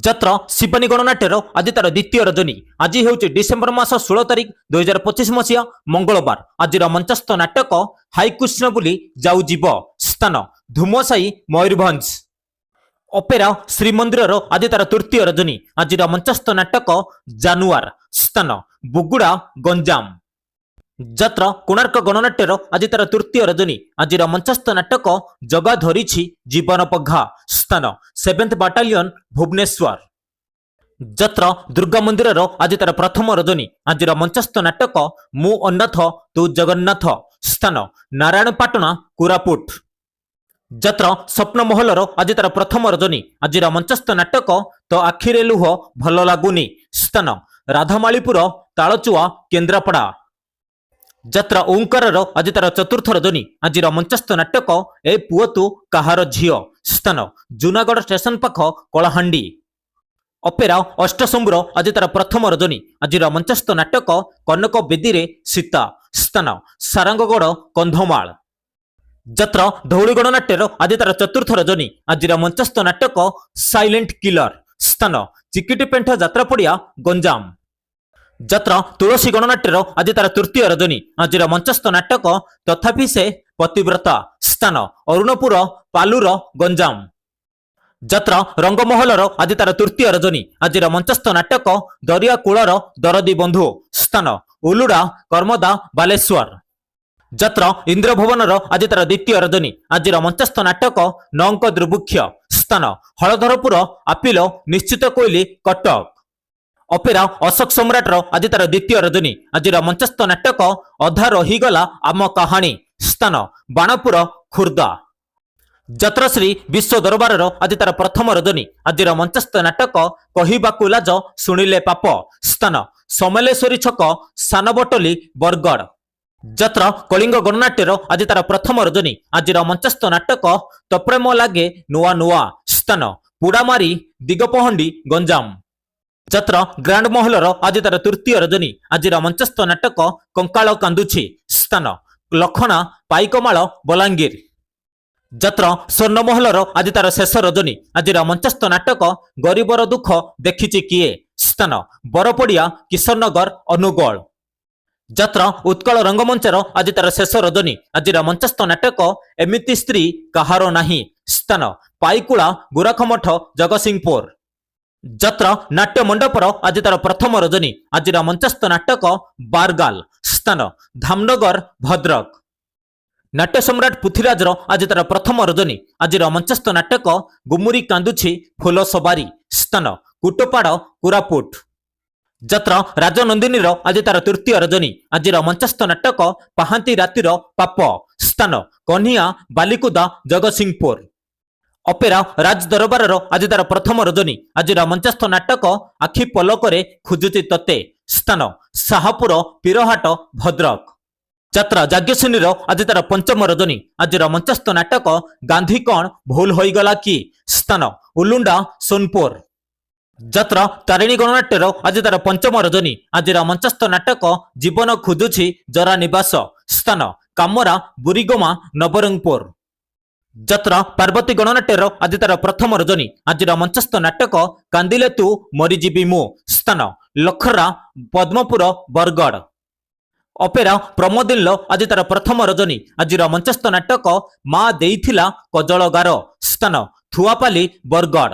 ଯାତ୍ରା ଶିବାନୀ ଗଣନାଟ୍ୟର ଆଜି ତାର ଦ୍ୱିତୀୟ ରଜନୀ। ଆଜି ହେଉଛି ଡିସେମ୍ବର ମାସ 16 ତାରିଖ, 2025 ମସିହା, ମଙ୍ଗଳବାର। ଆଜିର ମଞ୍ଚସ୍ଥ ନାଟକ ହାଇକୃଷ୍ଣ ବୋଲି ଯାଉ ଯିବ। ସ୍ଥାନ ଧୁମସାଇ, ମୟୂରଭଞ୍ଜ। ଅପେରା ଶ୍ରୀମନ୍ଦିରର ଆଜି ତାର ତୃତୀୟ ରଜନୀ। ଆଜିର ମଞ୍ଚସ୍ଥ ନାଟକ ଜାନୁଆର। ସ୍ଥାନ ବୁଗୁଡ଼ା, ଗଞ୍ଜାମ। ଯାତ୍ରା କୋଣାର୍କ ଗଣନାଟ୍ୟର ଆଜି ତାର ତୃତୀୟ ରଜନୀ। ଆଜିର ମଞ୍ଚସ୍ଥ ନାଟକ ଜଗା ଧରିଛି ଜୀବନ ପଘା। ସ୍ଥାନ ସେଭେନ୍ଥ ବାଟାଲିୟନ, ଭୁବନେଶ୍ୱର। ଯାତ୍ରା ଦୁର୍ଗା ମନ୍ଦିରର ଆଜି ତାର ପ୍ରଥମ ରଜନୀ। ଆଜିର ମଞ୍ଚସ୍ଥ ନାଟକ ମୁଁ ଅନାଥ ତୁ ଜଗନ୍ନାଥ। ସ୍ଥାନ ନାରାୟଣପାଟଣା, କୋରାପୁଟ। ଯାତ୍ରା ସ୍ୱପ୍ନ ମହଲର ଆଜି ତାର ପ୍ରଥମ ରଜନୀ। ଆଜିର ମଞ୍ଚସ୍ଥ ନାଟକ ତୋ ଆଖିରେ ଲୁହ ଭଲ ଲାଗୁନି। ସ୍ଥାନ ରାଧାମାଳିପୁର, ତାଳଚୁଆ, କେନ୍ଦ୍ରାପଡ଼ା। ଯାତ୍ରା ଓଙ୍କାରର ଆଜି ତାର ଚତୁର୍ଥ ରଜନୀ। ଆଜିର ମଞ୍ଚସ୍ଥ ନାଟକ ଏ ପୁଅ ତୁ କାହାର ଝିଅ। ସ୍ଥାନ ଜୁନାଗଡ଼ ଷ୍ଟେସନ ପାଖ, କଳାହାଣ୍ଡି। ଅପେରା ଅଷ୍ଟଶମ୍ଭୁର ଆଜି ତାର ପ୍ରଥମ ରଜନୀ। ଆଜିର ମଞ୍ଚସ୍ଥ ନାଟକ କନକ ବେଦୀରେ ସୀତା। ସ୍ଥାନ ସାରଙ୍ଗଗଡ଼, କନ୍ଧମାଳ। ଯାତ୍ରା ଧଉଳି ଗଣନାଟ୍ୟର ଆଜି ତାର ଚତୁର୍ଥ ରଜନୀ। ଆଜିର ମଞ୍ଚସ୍ଥ ନାଟକ ସାଇଲେଣ୍ଟ କିଲର। ସ୍ଥାନ ଚିକିଟି ପେଣ୍ଠ ଯାତ୍ରା ପଡ଼ିଆ, ଗଞ୍ଜାମ। ଯାତ୍ରା ତୁଳସୀ ଗଣନାଟ୍ୟର ଆଜି ତାର ତୃତୀୟ ରଜନୀ। ଆଜିର ମଞ୍ଚସ୍ଥ ନାଟକ ତଥାପି ସେ ପତିବ୍ରତା। ସ୍ଥାନ ଅରୁଣପୁର, ପାଲୁର, ଗଞ୍ଜାମ। ଯାତ୍ରା ରଙ୍ଗମହଲର ଆଜି ତାର ତୃତୀୟ ରଜନୀ। ଆଜିର ମଞ୍ଚସ୍ଥ ନାଟକ ଦରିଆ କୂଳର ଦରଦୀ ବନ୍ଧୁ। ସ୍ଥାନ ଉଲୁଡା, କର୍ମଦା, ବାଲେଶ୍ୱର। ଯାତ୍ରା ଇନ୍ଦ୍ରଭୁବନର ଆଜି ତାର ଦ୍ୱିତୀୟ ରଜନୀ। ଆଜିର ମଞ୍ଚସ୍ଥ ନାଟକ ନଅଙ୍କ ଦୁର୍ଭିକ୍ଷ। ସ୍ଥାନ ହଳଧରପୁର, ଆପିଲ, ନିଶ୍ଚିତ କୋଇଲି, କଟକ। ଅପେରା ଅଶୋକ ସମ୍ରାଟର ଆଜି ତାର ଦ୍ୱିତୀୟ ରଜନୀ। ଆଜିର ମଞ୍ଚସ୍ଥ ନାଟକ ଅଧା ରହିଗଲା ଆମ କାହାଣୀ। ସ୍ଥାନ ବାଣପୁର, ଖୋର୍ଦ୍ଧା। ଯାତ୍ରାଶ୍ରୀ ବିଶ୍ୱ ଦରବାରର ଆଜି ତାର ପ୍ରଥମ ରଜନୀ। ଆଜିର ମଞ୍ଚସ୍ଥ ନାଟକ କହିବାକୁ ଲାଜ ଶୁଣିଲେ ପାପ। ସ୍ଥାନ ସମଲେଶ୍ୱରୀ ଛକ, ସାନବଟଲି, ବରଗଡ଼। ଯାତ୍ରା କଳିଙ୍ଗ ଗଣନାଟ୍ୟର ଆଜି ତାର ପ୍ରଥମ ରଜନୀ। ଆଜିର ମଞ୍ଚସ୍ଥ ନାଟକ ତୋ ପ୍ରେମ ଲାଗେ ନୂଆ ନୂଆ। ସ୍ଥାନ ପୁଡାମାରି, ଦିଗପହଣ୍ଡି, ଗଞ୍ଜାମ। ଯାତ୍ରା ଗ୍ରାଣ୍ଡ ମହଲର ଆଜି ତାର ତୃତୀୟ ରଜନୀ। ଆଜିର ମଞ୍ଚସ୍ଥ ନାଟକ କଙ୍କାଳ କାନ୍ଦୁଛି। ସ୍ଥାନ ଲଖଣା, ପାଇକମାଳ, ବଲାଙ୍ଗୀର। ଯାତ୍ରା ସ୍ୱର୍ଣ୍ଣମହଲର ଆଜି ତାର ଶେଷ ରଜନୀ। ଆଜିର ମଞ୍ଚସ୍ଥ ନାଟକ ଗରିବର ଦୁଃଖ ଦେଖିଛି କିଏ? ସ୍ଥାନ ବରପଡ଼ିଆ, କିଶୋରନଗର, ଅନୁଗୋଳ। ଯାତ୍ରା ଉତ୍କଳ ରଙ୍ଗମଞ୍ଚର ଆଜି ତାର ଶେଷ ରଜନୀ। ଆଜିର ମଞ୍ଚସ୍ଥ ନାଟକ ଏମିତି ସ୍ତ୍ରୀ କାହାର ନାହିଁ। ସ୍ଥାନ ପାଇକୁଳା, ଗୋରଖମଠ, ଜଗତସିଂହପୁର। ଯାତ୍ରା ନାଟ୍ୟ ମଣ୍ଡପର ଆଜି ତାର ପ୍ରଥମ ରଜନୀ। ଆଜିର ମଞ୍ଚସ୍ଥ ନାଟକ ବାରଗାଲ। ସ୍ଥାନ ଧାମନଗର, ଭଦ୍ରକ। ନାଟ୍ୟ ସମ୍ରାଟ ପୃଥ୍ୱୀରାଜର ଆଜି ତାର ପ୍ରଥମ ରଜନୀ। ଆଜିର ମଞ୍ଚସ୍ଥ ନାଟକ ଗୁମୁରି କାନ୍ଦୁଛି ଫୁଲ ସବାରୀ। ସ୍ଥାନ କୁଟପାଡ଼, କୋରାପୁଟ। ଯାତ୍ରା ରାଜନନ୍ଦିନୀର ଆଜି ତାର ତୃତୀୟ ରଜନୀ। ଆଜିର ମଞ୍ଚସ୍ଥ ନାଟକ ପାହାନ୍ତି ରାତିର ପାପ। ସ୍ଥାନ କହ୍ନିଆ, ବାଲିକୁଦା, ଜଗତସିଂହପୁର। ଅପେରା ରାଜ ଦରବାରର ଆଜି ତାର ପ୍ରଥମ ରଜନୀ। ଆଜିର ମଞ୍ଚସ୍ଥ ନାଟକ ଆଖି ପଲକରେ ଖୋଜୁଛି ତତେ। ସ୍ଥାନ ଶାହପୁର, ପୀରହାଟ, ଭଦ୍ରକ। ଯାତ୍ରା ଯାଜ୍ଞସେନୀର ଆଜି ତାର ପଞ୍ଚମ ରଜନୀ। ଆଜିର ମଞ୍ଚସ୍ଥ ନାଟକ ଗାନ୍ଧୀ କଣ ଭୁଲ ହୋଇଗଲା କି? ସ୍ଥାନ ଉଲୁଣ୍ଡା, ସୋନପୁର। ଯାତ୍ରା ତାରିଣୀ ଗଣନାଟ୍ୟର ଆଜି ତାର ପଞ୍ଚମ ରଜନୀ। ଆଜିର ମଞ୍ଚସ୍ଥ ନାଟକ ଜୀବନ ଖୋଜୁଛି ଜରା ନିବାସ। ସ୍ଥାନ କାମରା, ବୁରିଗମା, ନବରଙ୍ଗପୁର। ଯାତ୍ରା ପାର୍ବତୀ ଗଣନାଟ୍ୟର ଆଜି ତାର ପ୍ରଥମ ରଜନୀ। ଆଜିର ମଞ୍ଚସ୍ଥ ନାଟକ କାନ୍ଦିଲେ ତୁ ମରିଯିବି ମୁଁ। ସ୍ଥାନ ଲଖରା, ପଦ୍ମପୁର, ବରଗଡ଼। ଅପେରା ପ୍ରମୋଦିନର ଆଜି ତାର ପ୍ରଥମ ରଜନୀ। ଆଜିର ମଞ୍ଚସ୍ଥ ନାଟକ ମା ଦେଇଥିଲା କଜଳଗାର। ସ୍ଥାନ ଥୁଆପାଲି, ବରଗଡ଼।